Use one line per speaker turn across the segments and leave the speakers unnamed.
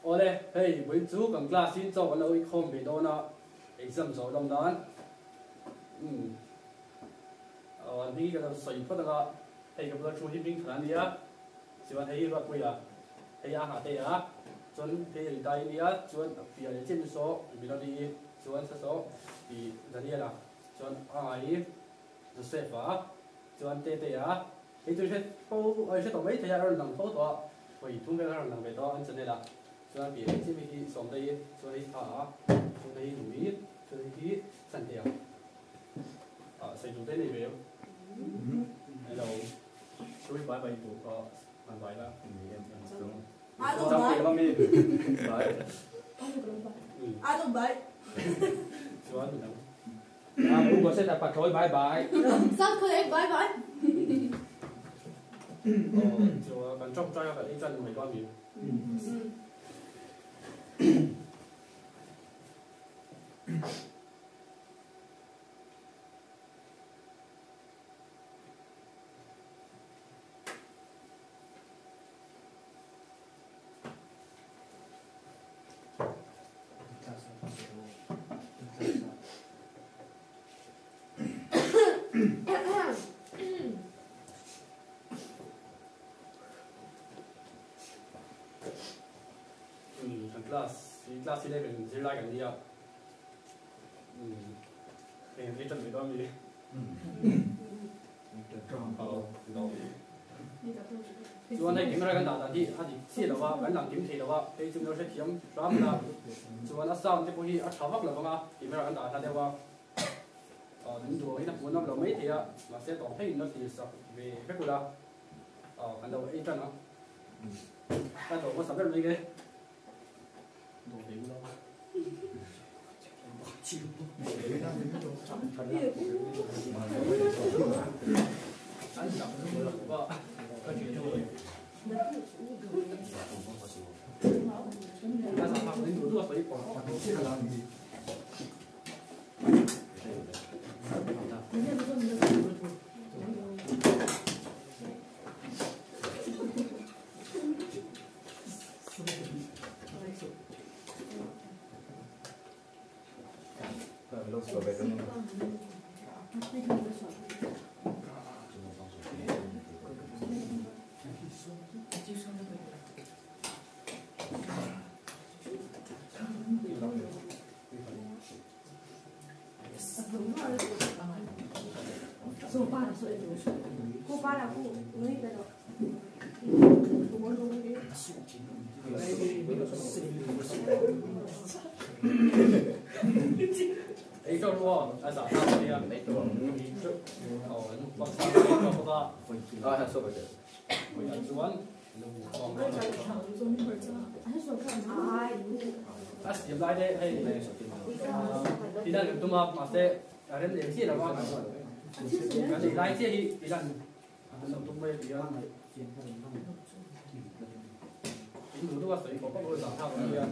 Awle, hei vawiin chu kan class in chaw kan lo inkhawm ve dawn a, exam zawh lo nan umm an hming hi ka lo sawi phawt ang a, hei ka bula thu hi hming than a nia, chuan hei hi Ruatpuia, hei a hah te a, chuan hei Rita-i a nia, chuan a piah leh chiah saw Melody-i, chuan sa saw ih Daniel-a, chuan a ngai Joseph-a, chuan Tete-a. Hei chu hre fo a hre tawh mai thei a, a rawn lang fo tawh a, hawi thum vel a rawn lang ve tawh a an channel ah chuan pian leh chiah mi hi Sawmtei chuan hei tha a, chuan hei Nui chuan hei hi Santea ah sawi duh te nei ve em? Hello Sorry bai bai duh ka han vai la. Chuan midang.
Google sẽ là patrol bye bye.
Sao cười bye bye.
Kan ṭawngṭai a kan ei ṭan mai dawn mi. Kan class hi class 11 zirlai kan nia eng ei tan mai dawn mi. Chuan hei camera kan dah dan hi a dik chiah lo a, kan lang kim thei lo a, hei chu min lo hrethiam hram la. Chuan a sound te pawh hi a tha vak lo vang a, camera kan dah hla deuh a, aw min duh angin a hmuhnawm lo mai thei a, mahse tawp thlengin lo thlir sak ve vek ula, aw kan lo ei tan ang. Ka dawh hmasa ber mai nge. Dawh ve ula. Ei tawh ru aw, a zah thlak mai a. Aw, an bak sang mai tawh bawk a. Vawiah chuan A siam lai te hei tilan kan tum a, mahse a rem leh chiah lo a. Kan ei lai chiah hi tilan kan lo tum mai a ti a. In duh duh a sawi pawp pawp zah thlak a nia.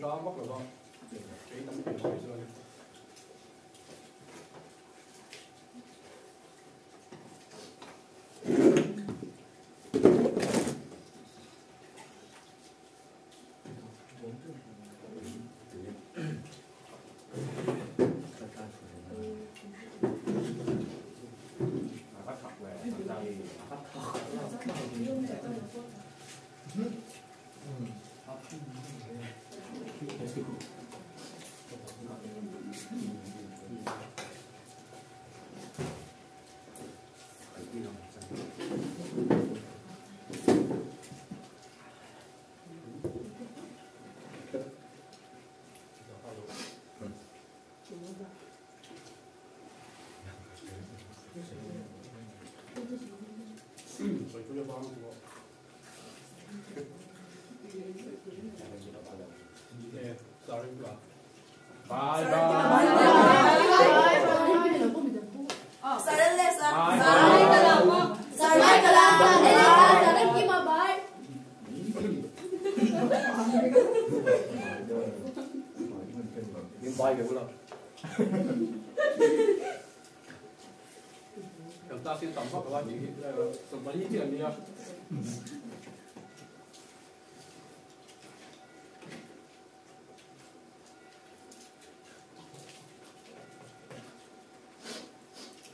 Tlang vak lo va, kei tam thei mai chuan.
Bye bye.
Bye cái là. Chúng ta xin tạm các bạn nhỉ. Sầm bánh chuyện đi. Bye bye.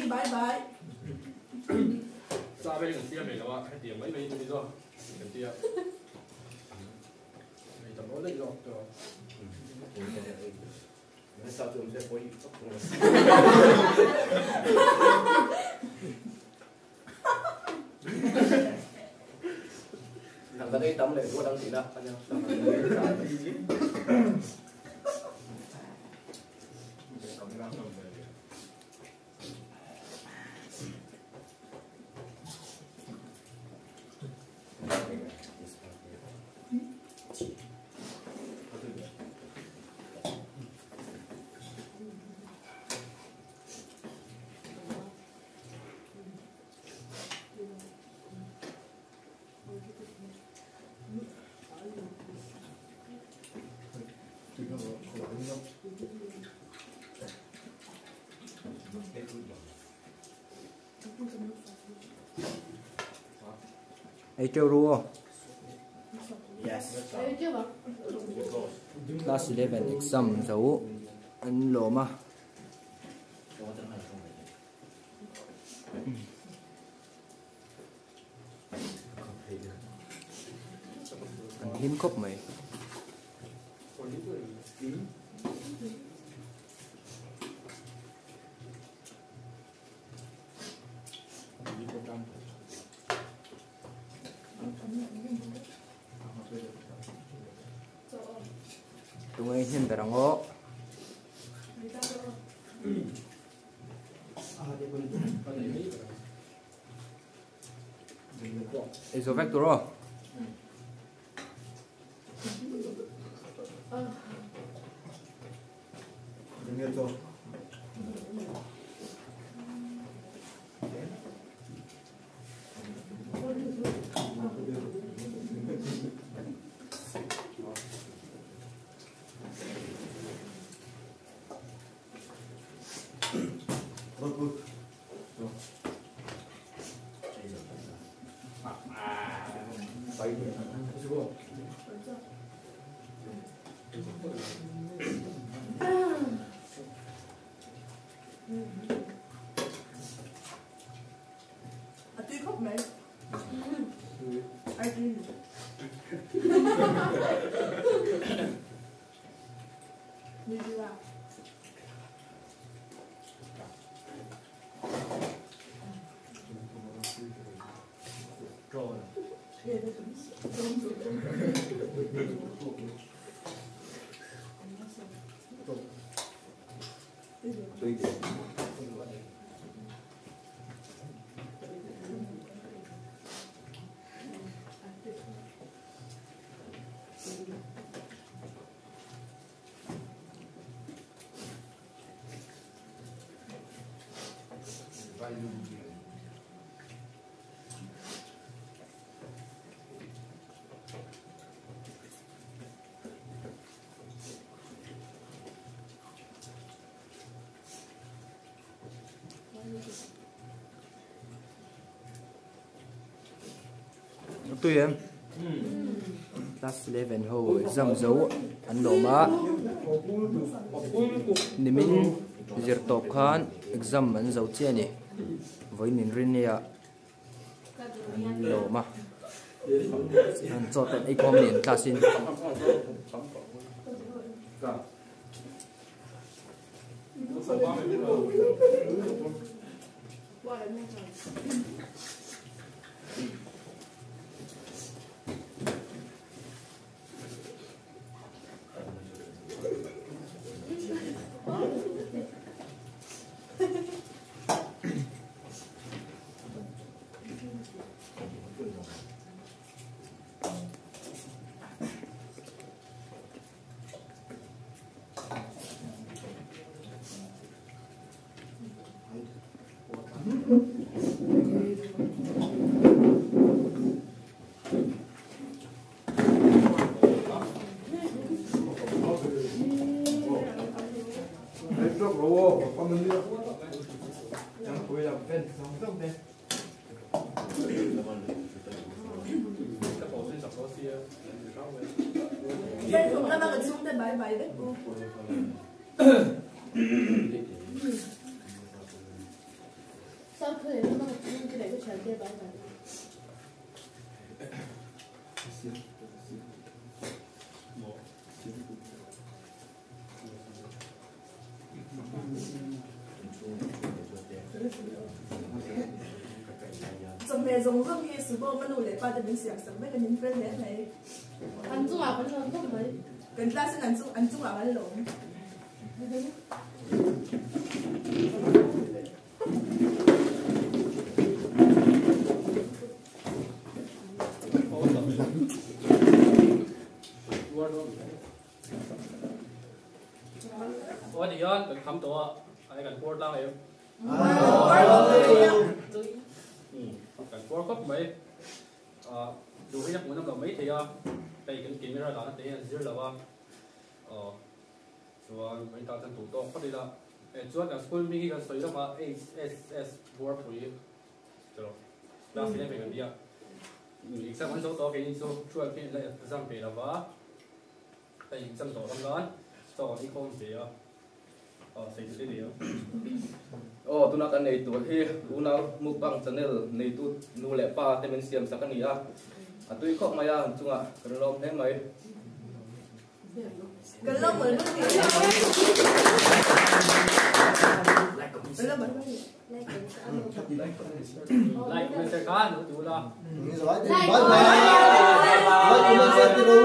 Bye bye.
Sa bên gần tia mày là hai tiếng mấy mấy đi rồi gần tia mày tầm đó đấy rồi rồi
sao tôi sẽ quay thằng ta đây tắm để đua đăng gì đó anh em.
Ei treo ruo.
Yes.
Class 11 exam zo an loma. An him khop mai. Tungay hin berango. Iso vector o. Tui em. Class 11 ho exam zo an loma. Nimin Zir tawp khan exam an zo chiah a ni. Vawiin inrinnia an lawm a. An chaw te an ei khawm a ni an class in.
Chawhmeh zawng zawng hi Subawma nu leh pa te min siam sak vek a min fel hle mai.
An chungah kan lawm khawp mai.
Kan class in an chung an chungah kan lawm.
Aw ti hian kan kham tawh a, ai kan puar tlang em? Kan puar khawp mai. Duh hi a hmuh nawm loh mai thei a, hei kan camera dahna te hi an zir lo a, chuan kan tan chuan duh tawk phawt ila. Chuan kan school hming hi kan sawi lawk a, HSS Buarpui class 11 kan nia. Exam an zo tawh a keini chu 12 hi an la exam ve lo va. Ka incham tawh ram nan chaw kan inkhawm ve a, sawi chu ni ang.
Aw, tuna kan nei tur hi unau mukbang channel neitu nu leh pa te min siam sak a ni a, a tui khawp mai a, an chungah kan lawm hle mai.
Kan lawm mawlh mawlh mai. Kan lawm mawlh mawlh.
Like comment share khan lo ti ula.
Bye bye. Like comment share ti ro.